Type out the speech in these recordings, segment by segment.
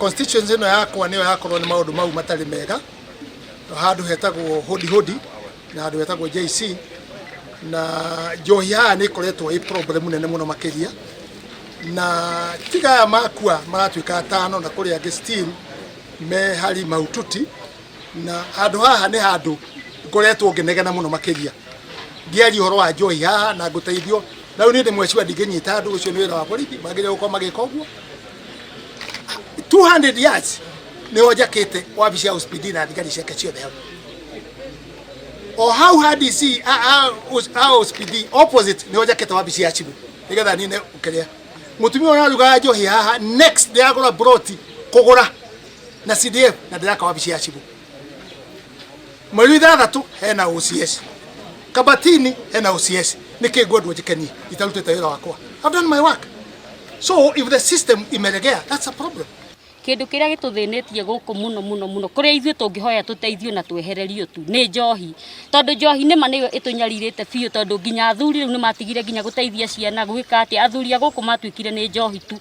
Constituency ĩno yakwa nĩyo yakorwo nĩ maũndũ mau matarĩ mega, handũ hetagwo Hodi Hodi na handũ hetagwo JC, na njohi haha nĩ ĩkoretwo ĩ problem nene mũno makĩria, na tiga aya makua maratuĩka atano na kũrĩ angĩ still me hali mahututi, na handũ haha nĩ handũ ngoretwo ngĩnegena mũno makĩria ngĩaria ũhoro wa njohi haha na ngũteithio. Na rĩu niĩ ndĩ mwecua, ndingĩnyita andũ, ũcio nĩ wĩra wa borithi, magĩrĩire gũkorwo magĩka ũguo. 200 yards nĩho njakĩte wabici ya OCPD na thigari ciake ciothe hau, o hau ha DC a OCPD opposite nĩho njakĩte wabici ya cibũ nĩgetha nine ũkĩrĩa mũtumia ũrarugaga njohi haha. Next ndĩragũra broti kũgũra na CDF na ndĩraka wabici ya cibũ. Mweri 6 hena OCS, Kabatini hena OCS. Nĩkĩ ngwendwo njikenie itarutĩte wĩra wakwa? I've done my work. So if the system imeregea, that's a problem. Kĩndũ kĩrĩa gĩtũthĩnĩtie gũkũ mũno mũno mũno, kũrĩa ithuĩ tũngĩhoya tũteithio na twehererio tu, nĩ njohi, tondũ njohi nĩma nĩyo ĩtũnyarirĩte biũ, tondũ nginya athuri rĩu nĩ matigire nginya gũteithia ciana gwĩka atĩa. Athuri a gũkũ matuĩkire nĩ njohi tu.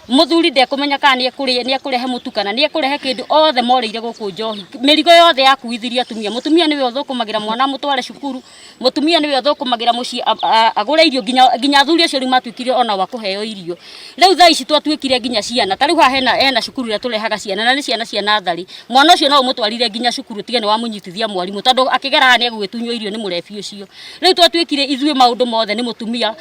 Mũthuri ndekũmenya kana nĩ ekũrehe mũtu kana nĩ ekũrehe kĩndũ, othe morĩire gũkũ njohi. Mĩrigo yothe yakuithirio atumia. Mũtumia nĩwe ũthũkũmagĩra mwana amũtware cukuru, mũtumia nĩwe ũthũkũmagĩra mũciĩ agũre irio, nginya athuri acio rĩu matuĩkire ona wa kũheo irio. Rĩu thaa ici twatuĩkire nginya ciana, ta rĩu haha hena cukuru ĩrĩa tũrehaga ciana, na nĩ ciana cia natharĩ. Mwana ũcio no ũmũtwarire nginya cukuru tige nĩ wamũnyitithia mwarimũ, tondũ akĩgera haha nĩ egũgĩtunywo irio nĩ mũrebi ũcio. Rĩu twatuĩkire ithuĩ maũndũ mothe nĩ mũtumia.